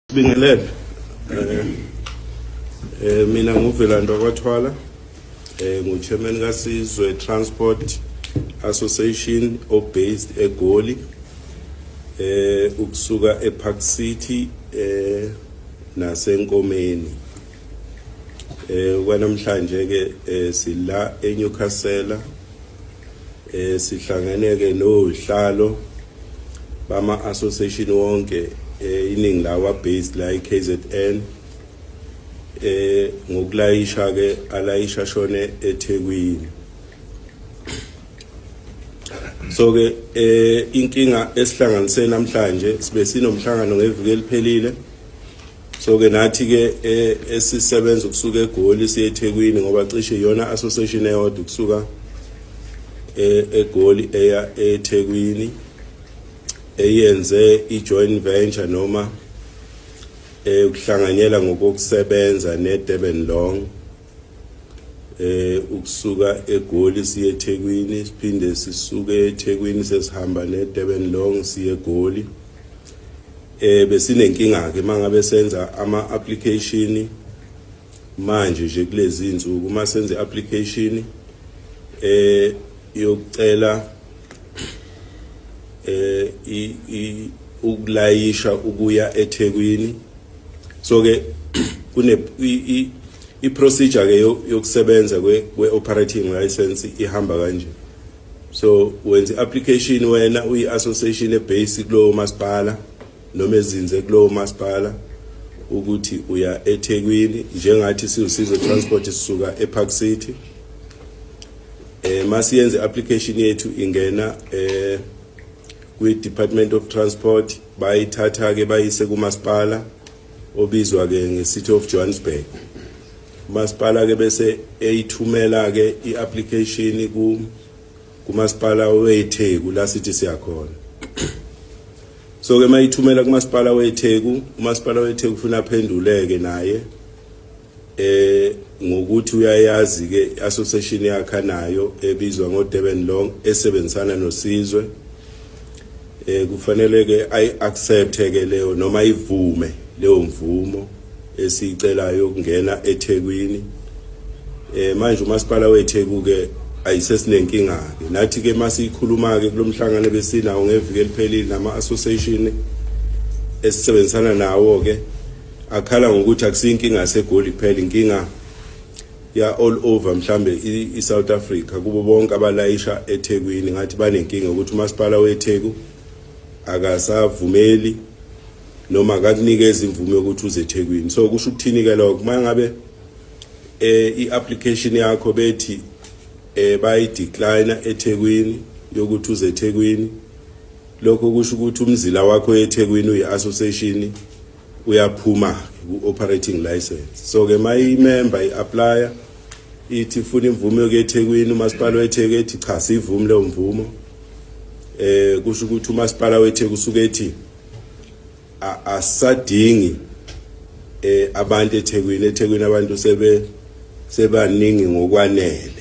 Sibingelele. Mina nguVelando kwaThwala, ngu-chairman kaSizwe Transport Association o-based eGoli, ukusuka ePark City naseNkomeni. Kwanamhlanje ke sila eNewcastle, sihlangene ke nohlalo bama association wonke, iningi lawa based la eKZN, ngokulayisha ke alayisha shone eThekwini. So ke inkinga esihlanganise namhlanje, sibe sinomhlangano ngeviki eliphelile. So ke nathi ke esisebenza ukusuka eGoli siye eThekwini, ngoba cishe iyona association eyodwa ukusuka eGoli eya eThekwini eyenze i-joint venture noma ukuhlanganyela ngokusebenza neDurban Long, ukusuka eGoli siye eThekwini, siphinde sisuke eThekwini sesihamba neDurban Long siye eGoli. Besinenkinga ke mangabe senza ama application manje nje kulezi insuku, uma senze application yokucela ukulayisha ukuya eThekwini. So ke kune i procedure ke yokusebenza kwe operating license ihamba kanje. So wenza i-application wena uyi association ebase kulowo masipala noma ezinze kulowo masipala ukuthi uya eThekwini, njengathi siwuSizwe Transport sisuka ePark City. Masiyenze application yethu, ingena kwi Department of Transport, bayithatha ke bayise kumasipala obizwa ke nge-City of Johannesburg. Umasipala ke bese eyithumela ke i-application ku kumasipala weTheku la sithi siyakhona. So ke mayithumela kumasipala weTheku, umasipala weTheku ufuna aphenduleke naye ngokuthi uyayazi ke association yakhe nayo ebizwa ngoDurban Long esebenzisana noSizwe. Kufanele ke ayi accept ke leyo noma ivume leyo mvumo esicelayo ukungena eThekwini. Manje umasipala weTheku ke ayisesinenkinga ke nathi ke masikhuluma ke kulomhlangano besinawo ngeviki eliphelile nama association esisebenzisana nawo ke, akhala ngokuthi akusinkinga seGoli kuphela, inkinga ya all over mhlambe iSouth Africa, kubo bonke abalayisha eThekwini. Ngathi banenkinga ukuthi umasipala weTheku akasavumeli noma akakunikeza imvume yokuthi uze eThekwini. So kusho ukuthini ke lokho? Mangabe i-application yakho bethi bayi-decline eThekwini yokuthi uze eThekwini, lokho kusho ukuthi umzila wakho eThekwini uyi-association uyaphuma ku-operating license. So ke mayi-member i-applya ithi ifuna imvume yokuya eThekwini, umasipala weTheku ethi cha, sivume leyo mvumo, kusho ukuthi umasipala weTheku usuke ethi asadingi abantu eThekwini, eThekwini abantu sebe sebaningi ngokwanele.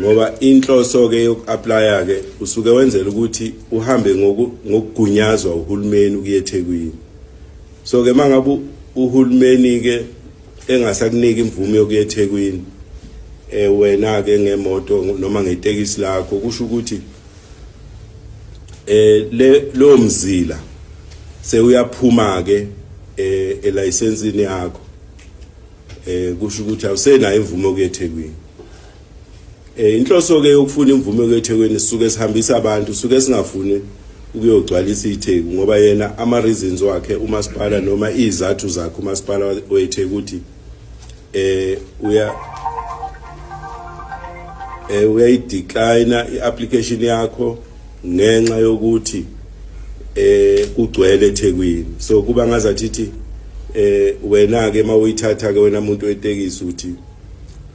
Ngoba inhloso ke yoku-applya ke usuke wenzela ukuthi uhambe ngokugunyazwa uhulumeni ukuya eThekwini. So ke mangabe uhulumeni ke engasakuniki imvume yokuya eThekwini, wena ke ngemoto noma ngetekisi lakho, kusho ukuthi le lo mzila sewuyaphuma ke elicensini yakho, kusho ukuthi awusenayo imvume yokuya eThekwini. Inhloso ke yokufuna imvume yokuya eThekwini, sisuke sihambisa abantu, suke singafuni ukuyogcwalisa iTheku, ngoba yena ama reasons wakhe umasipala noma izathu zakhe umasipala weTheku ukuthi uyayi-decline i-application yakho ngenxa yokuthi kugcwele eThekwini. So kuba ngazathi ithi wena ke mawuyithatha ke wena umuntu wetekisi, uthi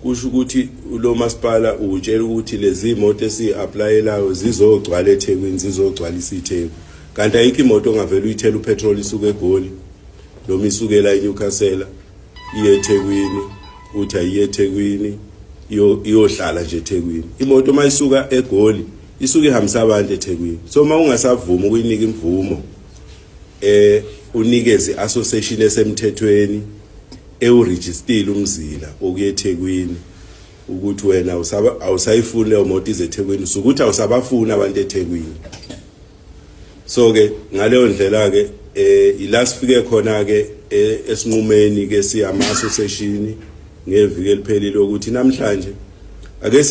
kusho ukuthi lo masipala utshela ukuthi lezi imoto esi-applyelayo zizogcwala eThekwini, zizogcwalisa iTheku, kanti ayikho imoto ongavela uyithela upetrol isuke eGoli noma isukela eNewcastle iye eThekwini, uthi ayiye eThekwini iyohlala nje eThekwini. Imoto mayisuka eGoli isuke ihambisa abantu eThekwini. So uma ungasavumi ukuyinika imvumo unikeze association esemthethweni ewurejistile umzila okuye eThekwini ukuthi wena awusayifuni leyo moto ize eThekwini, usukuthi awusabafuni abantu eThekwini. So ke ngaleyo ndlela ke ila sifike khona ke esinqumeni ke siyama association ngeviki eliphelile ukuthi namhlanje ake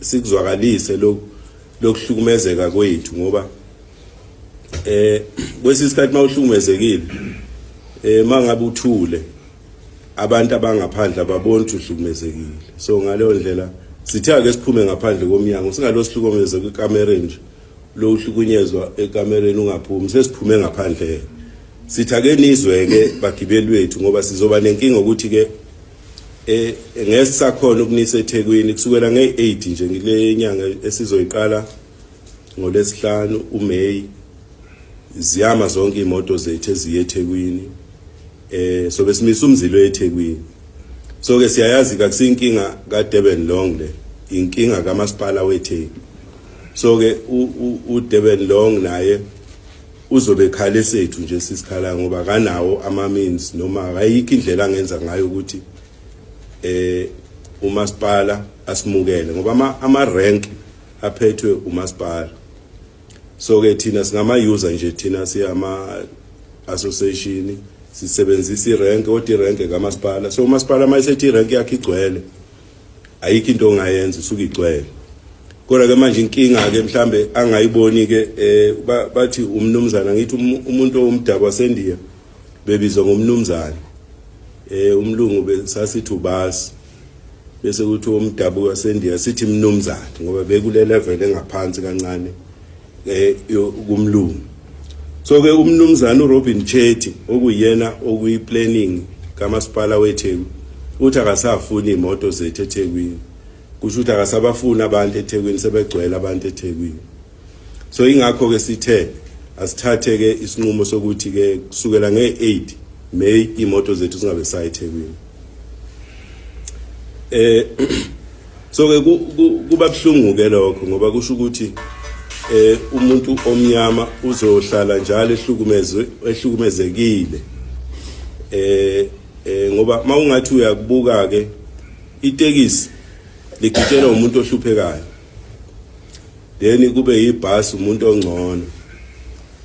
sikuzwakalise lokuhlukumezeka kwethu, ngoba kwesikhathi mawuhlukumezekile mangabe uthule abantu abangaphandle ababoni ukuthi uhlukumezekile. So ngaleyo ndlela sithe ake siphume ngaphandle komnyango, singalo sihlukumeze kwikamereni nje lo uhlukunyezwa ekamereni ungaphumi, sesiphume ngaphandle. Sithi ake nizwe ke bagibeli bethu, ngoba sizoba nenkinga ukuthi ke ngesisakhona ukunisa eThekwini kusukela nge-8 nje ngile nyanga esizoyiqala ngoLwesihlanu uMay, ziyama zonke imoto zethu eziye eThekwini. So besimisa umzilo eThekwini. So ke siyayazi kakusinkinga kaDurban Long le, inkinga kamasipala weTheku. So ke uDurban Long naye uzobe ekhala esethu nje sisikhala, ngoba kanawo ama means noma ayikho indlela angenza ngayo ukuthi umasipala asimukele, ngoba ama rank aphethwe umasipala. So ke thina singama user nje, thina siyama association sisebenzisa irank, kodwa irank kamasipala. So umasipala mayesethi irank yakhe igcwele, ayikho into ongayenza, usuke igcwele. Kodwa ke manje inkinga ke mhlambe angayiboni ke bathi umnumzana, ngithi umuntu omdaba waseNdiya bebizwa ngomnumzana, umlungu besasithi ubasi, bese kuthi umdabu waseNdiya sithi mnumzana, ngoba bekule level engaphansi kancane kumlungu. So ke umnumzana uRobin Chetty okuyena okuyi planning kamasipala weTheku uthi akasafuni imoto zethu eThekwini, kusho ukuthi akasabafuni abantu eThekwini, sebegcwele abantu eThekwini. So ingakho ke sithe asithathe ke isinqumo sokuthi ke kusukela nge-8 May imoto zethu zingabe sayi eThekwini. So ke kuba buhlungu ke lokho, ngoba kusho ukuthi umuntu omnyama uzohlala njalo ehlukumezekile, ngoba mawungathi uyakubuka ke itekisi ligitshelwa umuntu ohluphekayo, then kube ibhasi umuntu ongcono,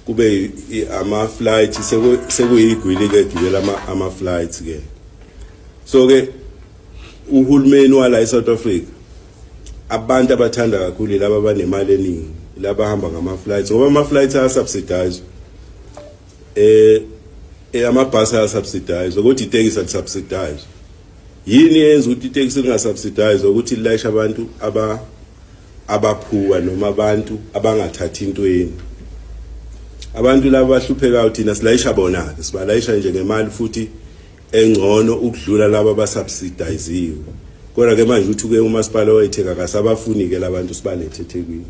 kube ama flight sekuyigwili ke gibela ama flights ke. So ke uhulumeni wala eSouth Africa abantu abathanda kakhulu laba abanemali eningi, laba hamba ngama flights, ngoba ama flights aya subsidize, amabhasi aya subsidize, kodwa itekisi alisubsidize. Yini yenza ukuthi itekisi lingasubsidize? Ukuthi lilayisha abantu abaphuwa noma abantu abangathathi intweni, abantu laba bahluphekayo. Thina silayisha bona ke, sibalayisha nje ngemali futhi engcono ukudlula laba abasubsidiziwe. Kodwa ke manje uthi ke umasipala weTheku akasabafuni ke labantu sibalethe eThekwini,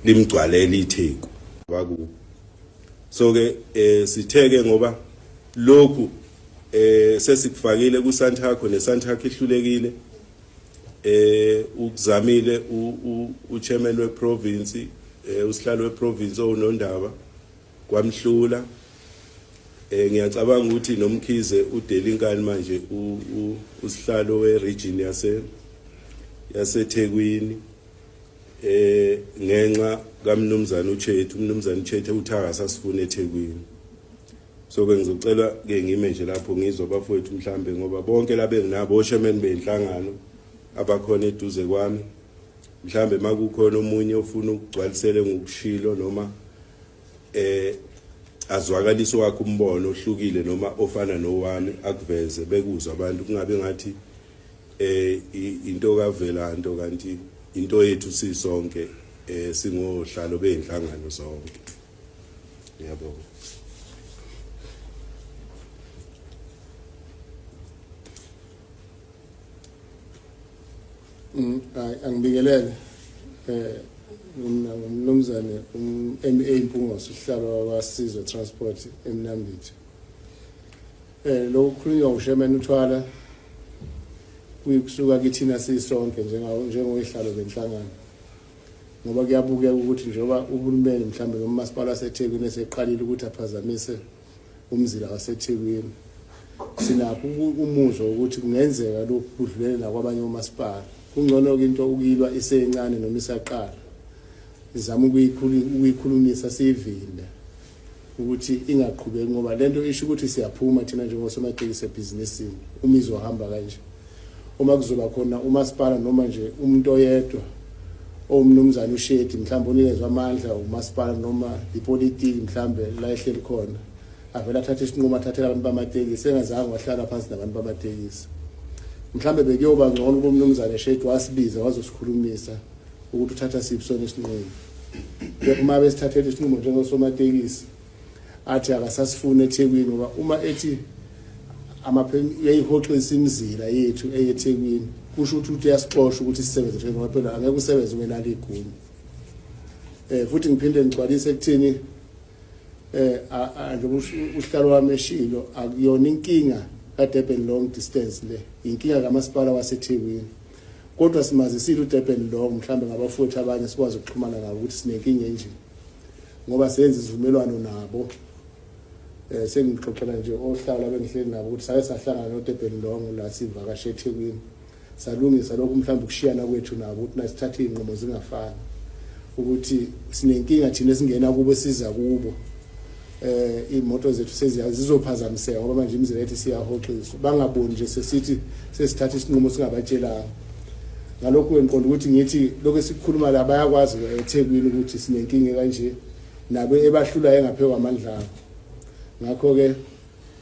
limgcwalela iTheku baku. So ke sitheke ngoba lokhu sesikufakile ku Santaco, ne Santaco ihlulekile. Ukuzamile u chairman we province, usihlalo we province owunondaba, kwamhlula. Ngiyacabanga ukuthi noMkhize uDelinkani manje usihlalo we region yaseThekwini, ngenxa kaMnumzana uChethu, uMnumzana uChethu uthi akasasifuna eThekwini. So ke ngizocela ke ngime nje lapho, ngizwe bafowethu mhlambe, ngoba bonke labe nginabo ochairman benhlangano abakhona eduze kwami, mhlambe makukhona omunye ofuna ukugcwalisele ngokushilo noma azwakalise wakhe umbono ohlukile noma ofana nowami, akuveze bekuzwa abantu, kungabe ngathi into kaVelanto kanti into yethu sisonke, singohlalo beinhlangano zonke. Ngiyabonga. Hayi, angibingelele ngumnumzane uMA Mpungose, usihlalo waSizwe Transport eMnambithi. Lokhu kukhulunywa uchairman uThwala kuyikusuka kithina sisonke njengoyihlalo benhlangano, ngoba kuyabukeka ukuthi njengoba uhulumeni mhlambe noma umasipala waseThekwini eseqalile ukuthi aphazamise Umzila waseThekwini. Sinakho umuzwa ukuthi kungenzeka lokhu kudlulele nakwabanye omasipala. Kungcono-ke into ukuyilwa isencane noma isaqala, sizama ukuyikhulumisa, siyivimbe ukuthi ingaqhubeki, ngoba lento isho ukuthi siyaphuma thina njengosomatekisi ebhizinisini uma izohamba kanje. Uma kuzoba khona umasipala noma nje umuntu oyedwa owumnumzane uShedi, mhlawumbe unikezwe amandla umasipala noma ipolitiki mhlawumbe la ehleli khona, avele athathe isinqumo athathele abantu bamatekisi engazange wahlala phansi nabantu bamatekisi. Mhlawumbe bekuyoba ngcono ukuba umnumzane Shedi wasibiza wazosikhulumisa ukuthi uthatha siphi sona isinqumo. Kepha uma besithathele isinqumo njengosomatekisi athi akasasifuni eThekwini, ngoba uma ethi uyayihoxisa imizila yethu eyeThekwini, kusho ukuthi uyasixosha ukuthi sisebenze eThekwini, ngoba phela angeke usebenze ungenalo igunya. Futhi ngiphinde ngigcwalise ekuthini njengoba usihlalo wami eshilo, akuyona inkinga kaDurban Long Distance le, inkinga kamasipala waseThekwini. Kodwa simazisile uDurban Long, mhlambe ngabafowethu abanye sikwazi ukuxhumana nabo ukuthi sinenkinga enje, ngoba senze isivumelwano nabo. Sengixoxela nje ohlala bengihleli nabo ukuthi sake sahlangana noDurban Long la sivakashe eThekwini, salungisa lokhu mhlawumbe ukushiyana kwethu nabo ukuthi nasithathe izinqumo zingafani, ukuthi sinenkinga thina esingena kubo siza kubo. Imoto zethu sezizophazamiseka ngoba manje imizila yethu siyahoxiswa, bangaboni nje sesithi sesithatha isinqumo singabatshelanga. Ngalokhu ngiqonda ukuthi ngithi lokho esikhuluma la bayakwazi eThekwini ukuthi sinenkinga kanje, nabo ebahlula engaphezulu kwamandla abo. Ngakho-ke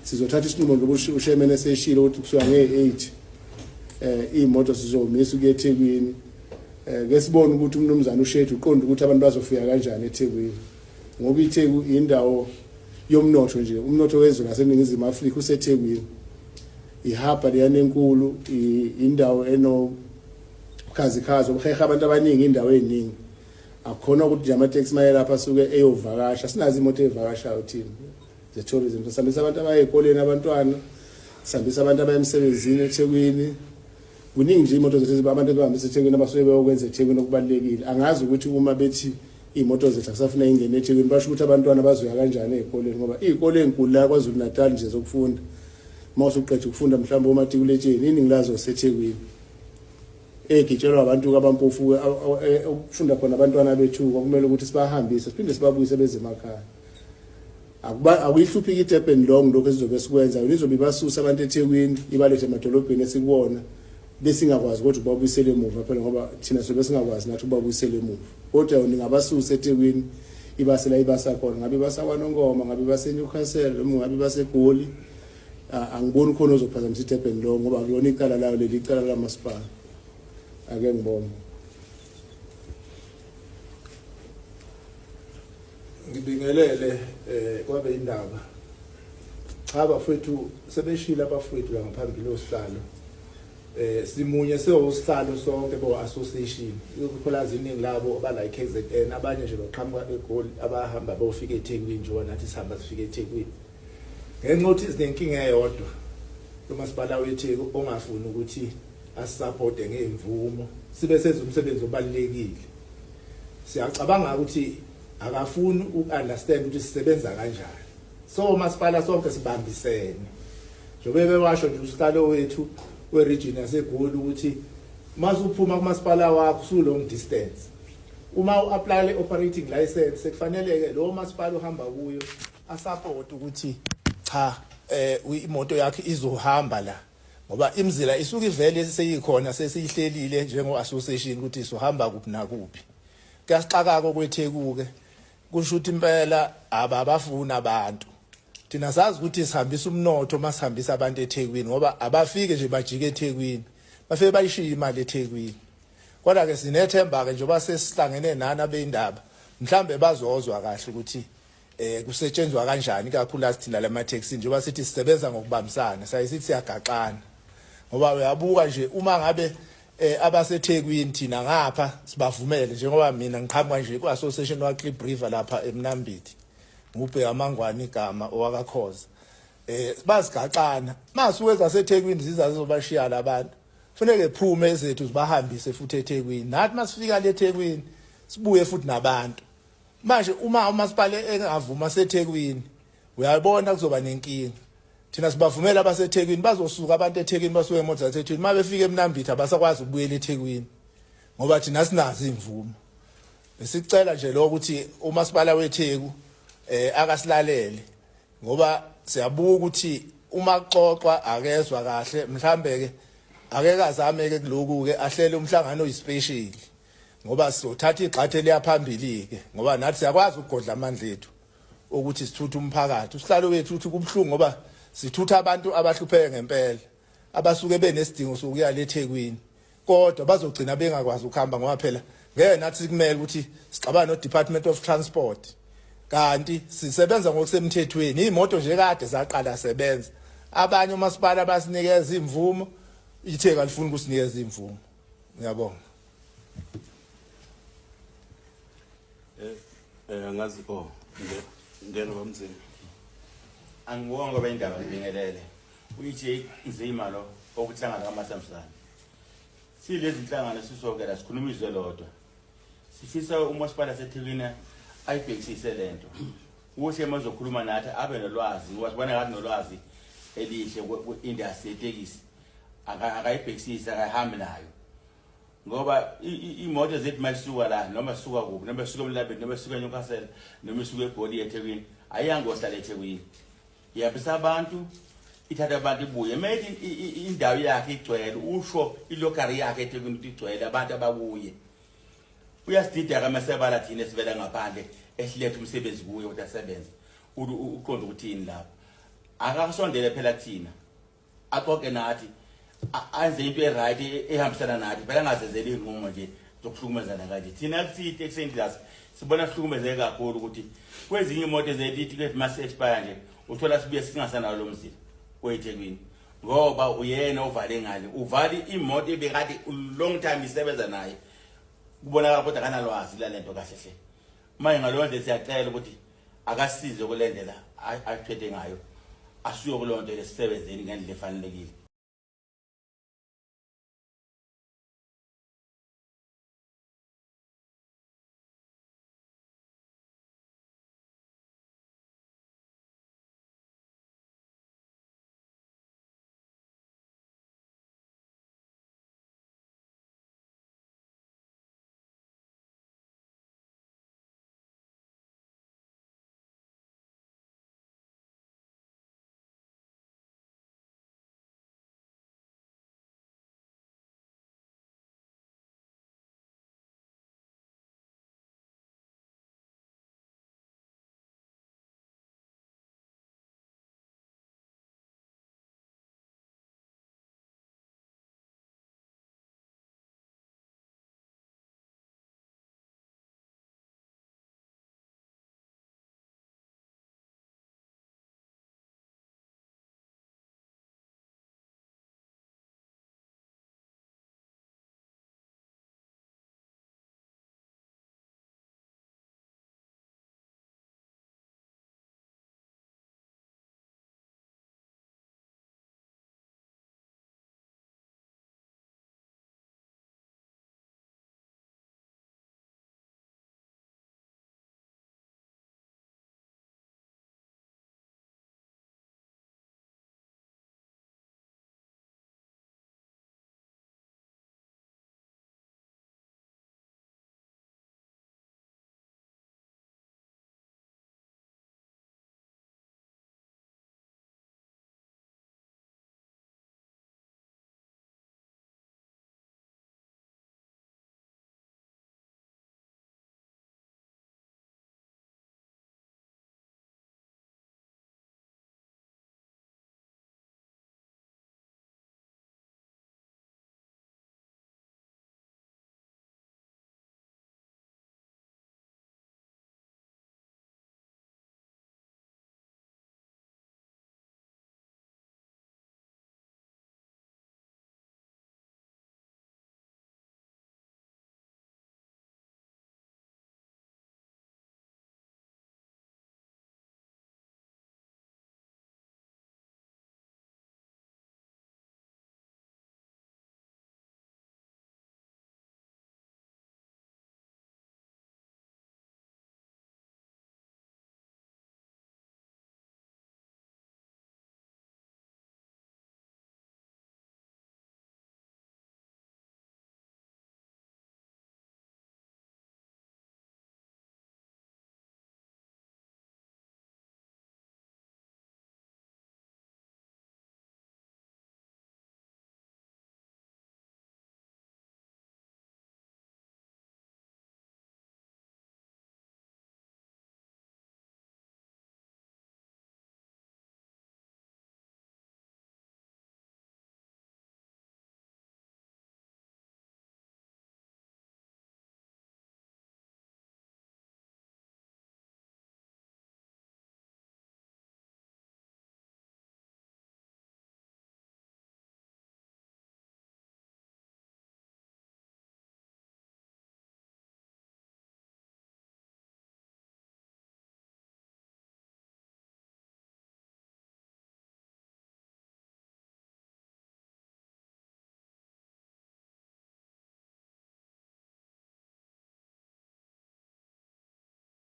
sizothatha isinqumo njengoba ushemene eseshilo ukuthi kusuka nge-8 iy'moto sizomisa ukuya eThekwini. Ke sibone ukuthi umnumzane uShedi uqonda ukuthi abantu bazofika kanjani eThekwini, ngoba iTheku indawo yomnotho nje, umnotho wezwe laseNingizimu Afrika useThekwini. Ihaba leyana enkulu, indawo enokhazikhazi obuheha abantu abaningi, indawo eziningi. Akukhona ukuthi nje amateksi maye lapha asuke eyovakasha, sinazo imoto ey'vakashayo thina ze-tourism. Sihambisa abantu abaya ey'koleni, abantwana, sihambisa abantu abaya emsebenzini eThekwini. Kuningi nje imoto zethu abantu abahambisa eThekwini abasuke beyokwenza eThekwini okubalulekile. Angazi ukuthi uma bethi iy'moto zethu akusafuna ingene eThekwini, basho ukuthi abantwana bazoya kanjani ey'koleni, ngoba iy'kole ey'nkulu la KwaZulu Natal nje zokufunda, uma usuqeda ukufunda mhlawumbe omatikuletsheni, iningi lazo seThekwini, egitshelwa abantu abampofu okufunda khona abantwana bethu. Kwakumele ukuthi sibahambise siphinde sibabuyise beze emakhaya. Akuyihluphi iDurban Long lokho esizobe sikwenza, izobe ibasusa abantu eThekwini ibalethe emadolobheni esikuwona, besingakwazi kodwa ukubabuyisela emuva phela, ngoba thina sobe singakwazi nathi ukubabuyisela emuva. Kodwa yona ingabasusa eThekwini ibase la ibasa khona, ngabe ibasa kwaNongoma, ngabe ibase eNewcastle, noma ngabe ibase eGoli. Angiboni khona ozophazamisa iDurban Long, ngoba akuyona icala layo leli, icala lamasipala. Ake ngibonge. Ngibingelele kwabe indaba. Cha bafethu, sebeshila abafethu la ngaphambili osihlalo. Simunye sewosihlalo sonke bo association. Ukukholaza iningi labo abala iKZN, abanye nje baqhamuka eGoli, abahamba bofika eThekwini njengoba nathi sihamba sifika eThekwini. Ngenxa yokuthi sinenkinga eyodwa lomasipala weTheku ongafuni ukuthi asupporte ngemvumo, sibe senza umsebenzi obalulekile. Siyacabanga ukuthi akafuni ukunderstand ukuthi sisebenza kanjani. So masipala sonke sibambisene. Njengoba bewasho nje usihlalo wethu weregion yaseGoli ukuthi masuphuma kumasipala wakho usu long distance. Uma uapply le operating license sekufanele ke lo masipala uhamba kuyo asupport ukuthi cha imoto yakhe izohamba la, ngoba imizila isuke ivele seyikhona, sesiyihlelile njengo association ukuthi izohamba kuphi nakuphi. Kuyasixaka kweTheku ke, kusho ukuthi impela ababafuna abantu. Thina sazi ukuthi sihambisa umnotho masihambisa abantu eThekwini, ngoba abafike nje bajike eThekwini, bafike bayishiye imali eThekwini. Kodwa ke sinethemba ke njengoba sesihlangene nani abeyindaba, mhlambe bazozwa kahle ukuthi kusetshenzwa kanjani, ikakhulukazi thina lama taxi, njengoba sithi sisebenza ngokubambisana, sayisithi siyagaxana. Ngoba uyabuka nje uma ngabe abaseThekwini thina ngapha sibavumele, njengoba mina ngiqhamuka nje ku-association wa-Klip River lapha eMnambithi, ngubheka amangwane igama owakakhoza, bazigaxana. Masuke zaseThekwini ziza zizobashiya labantu, kufuneke phume ezethu zibahambise futhi eThekwini, nathi masifika le eThekwini sibuye futhi nabantu. Manje uma umasipala engavuma seThekwini Uyabona kuzoba nenkinga. Thina sibavumela abaseThekwini, bazosuka abantu eThekwini basuke emoto zaseThekwini, uma befika eMnambithi abasakwazi ukubuyela eThekwini ngoba thina sinazo imvumo. Besicela nje lokho ukuthi umasipala weTheku akasilalele, ngoba siyabuka ukuthi uma kuxoxwa akezwa kahle, mhlambe ke akekazame ke kuloku ke ahlele umhlangano oyispecial, ngoba sizothatha igxathe liyaphambili ke, ngoba nathi siyakwazi ukugodla amandla ethu ukuthi sithuthe umphakathi. Usihlalo wethu uthi kubhlungu ngoba sithutha abantu abahlupheke ngempela, abasuke benesidingo sokuya leThekwini, kodwa bazogcina bengakwazi ukuhamba ngoba phela ngeke nathi kumele ukuthi sixabane no Department of Transport, kanti sisebenza ngokusemthethweni. Imoto nje kade zaqala sebenza, abanye umasipala basinikeza imvumo, iTheku alifuni ukusinikeza imvumo. Ngiyabonga. Angazi ngena bamzini. Angibonge ngoba indaba ngibingelele. Uyithi nzima lo okuhlangana kaMasamsana. Silezi inhlangano sisonke la sikhuluma izwe lodwa. Sifisa umasipala seThekwini ayibhekisise lento. Uhle mazokhuluma nathi abe nolwazi, ngoba sibona ngathi nolwazi elihle ku-industry yetekisi. Akayibhekisise, akayihambi nayo. Ngoba imoto zethu mayisuka la noma suka kuphi, noma suka eMlabeni, noma suka eNewcastle, noma suka eGoli eThekwini, ayangohlala eThekwini. Ihambisa abantu, ithatha abantu ibuye. Maybe indawo yakhe igcwele, usho ilokari yakhe eThekwini ukuthi igcwele abantu ababuye. Uyasidida kamasebala thina esivela ngaphandle esiletha umsebenzi kuye ukuthi asebenze. Uqonda ukuthi yini lapho. Akasondele phela kuthina. Axoxe nathi, anze into e-right ehambisana nathi, phela angazenzeli iy'nqumo nje zokuhlukumezana kanje. Thina kusithi ekuseni sibona sihlukumezeke kakhulu ukuthi kwezinye imoto zethu ithi mase expire nje uthola sibuye singasanalo lo mzila weThekwini, ngoba uyena ovale ngale, uvale imoto ebekade long time isebenza naye, kubonakala kodwa akanalwazi la lento kahle hle. Manje ngaleyo ndlela siyacela ukuthi akasize kulendlela aphethe ngayo, asuye kuloo nto lesisebenzeni ngendlela efanelekile.